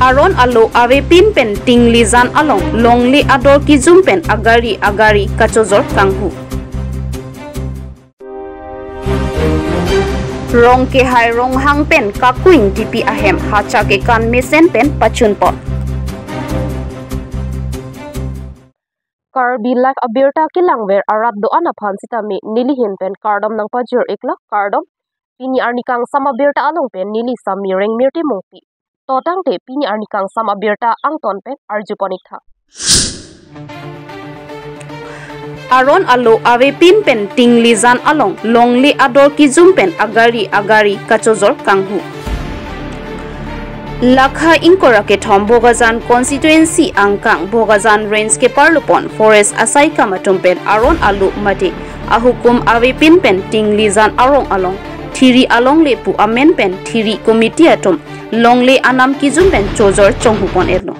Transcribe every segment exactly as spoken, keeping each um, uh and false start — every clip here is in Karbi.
Aron alo avepin pen Tinglijan along longle ador kijum pen agari agari kachojor kanghu. Rong kehai ronghang pen kakuing tipi ahem hacha kekan mesen pen pachunpon. Karbi Live abirta kelangver arat do-an aphan sitame nelihin pen kardom nangpajir-iklo, kardom. Pini arni kangsam abirta along pen neli Sami Rengmirti Mongpi. To tangte pini arni kangsam abirta angton pen arjupon-iktha. Aron alo avepin pen Tinglijan along longle ador kijum pen agari agari kachojor kanghu. Lakha ingkoi ra kethom Bokajan constituency angkang Bokajan range keparlupon forest asaikam atum pen aron alo mate ahukum avepin pen Tinglijan arong along thiri alongle pu amen pen thiri committee atum longle anam kijum pen chojor chonghupon-etlo.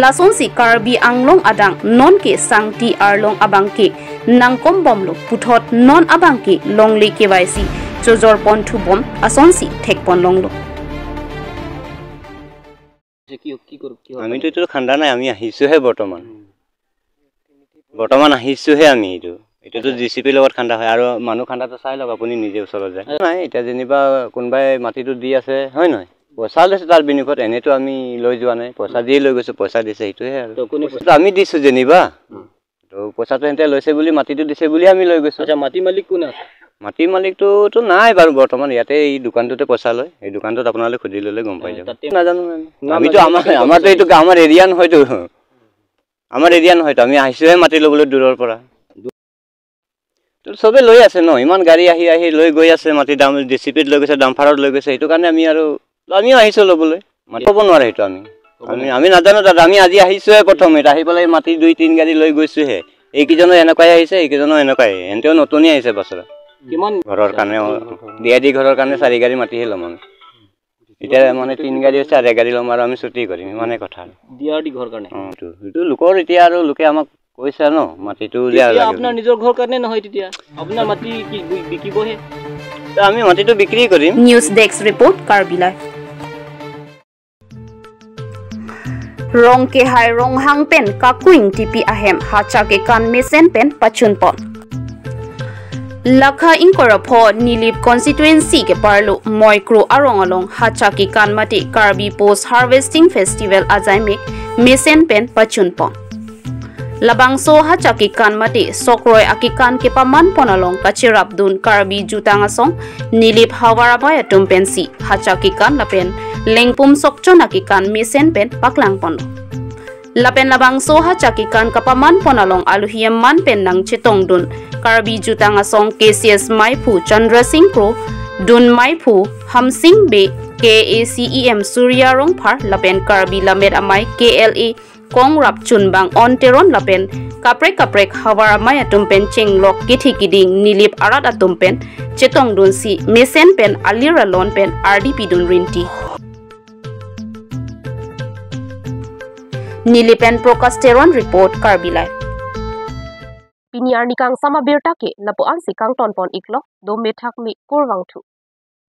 Lasonsi Karbi Anglong adang nonke sangti arlong abangke nangkombomlo puthot non abangke longle kevaisi chojorpon thubom asonsi thekpon longlo. যে কি কি কর কি হবে? আমি তো এইটো খান্দা নাই, আমি আহিছোহে বৰ্তমান। বৰ্তমান আহিছোহে আমি এইটো। এইটোতো জে চি পিৰ লগত খান্দা হয় আৰু মানুহ খান্দাটো চাই লওক আপুনি নিজে ওচৰত যায়। নাই, এতিয়া যেনিবা কোনোবাই মাটিটো দি আছে, হয় নহয়? পইচা লৈছে তাৰ বিনিময়ত, এনেতো আমি লৈ যোৱা নাই, পইচা দিয়ে লৈ গৈছো, পইচা দিছে, সেইটোহে আৰু। তো কোনে পইচা? পইচাটো আমি দিছো যেনিবা। উম। তো পইচাটো সিহঁতে লৈছে বুলি, মাটিটো দিছে বুলি আমি লৈ গৈছো। আচ্ছা, মাটি মালিক কোন আছে? মাটি মালিকটো তো নাই বাৰু বৰ্তমান, ইয়াতে এই দোকানটোতে পইচা লয়, এই দোকানটোত আপোনালোকে সুধি ল'লে গম পাই অ, যাব। তাতে নাজানো আমি। নাম আমিতো নাজানো, আমাৰ, তাতে আমাৰতো পইচা এইটো আমাৰ এৰিয়া নহয়তো। আমাৰ এৰিয়া নহয়তো, আমি আহিছোহে মাটি ল'বলৈ দূৰৰ পৰা। তো চবে লৈ আছে ন, ইমান গাড়ী আহি আহি লৈ গৈ আছে, মাটি ডাম জে চি পিত লৈ গৈছে, ডাম্পাৰত লৈ গৈছে, সেইটো কাৰণে আমি আৰু আমিও আহিছো ল'বলৈ। মাটি ক'ব নোৱাৰে সেইটো আমি। আমি, আমি নাজানো দাদা, আমি আজি আহিছোহে প্ৰথমে, আহি পেলাই মাটি দুই তিন গাড়ী লৈ গৈছোহে। এইকেইজনৰ এনেকুৱাই আহিছে, এইকেইজনৰ এনেকুৱাই, এনেতেও নতুনেই আহিছে বছৰত। কিমান? ঘৰৰ কাৰণে, অ, বিয়া দি ঘৰৰ কাৰণে চাৰি গাড়ী মাটিহে ল'ম আমি। এতিয়া মানে তিন গাড়ী হৈছে, চাৰি গাড়ী ল'ম আৰু আমি চুটি কৰিম, ইমানে কথা আৰু। বিয়া দি ঘৰ কাৰণে? অ, এইটো, এইটো লোকৰ এতিয়া আৰু লোকে আমাক কৈছে ন, মাটিটো যে তেতিয়া লাগে আপোনাৰ বুলি। নিজৰ ঘৰ কাৰণে নহয়, তেতিয়া আপোনাৰ মাটি কি বি-, বিকিবহে? তো আমি মাটিটো বিক্ৰী কৰিম। News Desk Report, Karbi Live. Rong kehai ronghang pen kakuing tipi ahem hacha kekan mesen pen pachunpon. Lakha ingkoi ra pho Nilip constituency keparlo Moikro arong along hacha kekan mate Karbi Post Harvesting Festival ajaimek mesen pen pachunpon. Labangso hacha kekan mate sokroi akekan kepamanpon along kacherapdun Karbi Jutang Asong Nilip havar amei atum pensi hacha kekan lapen lengpum sokchon akekan mesen pen paklangponlo. Lapen labangso hacha kekan kapamanpon along aluhi aman pen nangchetongdun Karbi Jutang Asong K C S maiphu Chandra Singh Kro, dun maiphu Hamsing Bey, K A A C E M Surya Rongphar lapen Karbi Lammet Amei K L A Kongrap Chunbang On Teron lapen kaprek kaprek havar amei atum pen chenglok kithi kiding Nilip arat atum pen chetongdunsi mesen pen alir alon pen ardi pidun rinti. Nilip pen Prakash Teron report, Karbi Live. Pini arni kangsam abirta ke lapu-ansi kangtonpon-iklo, do methak me kurvangthu.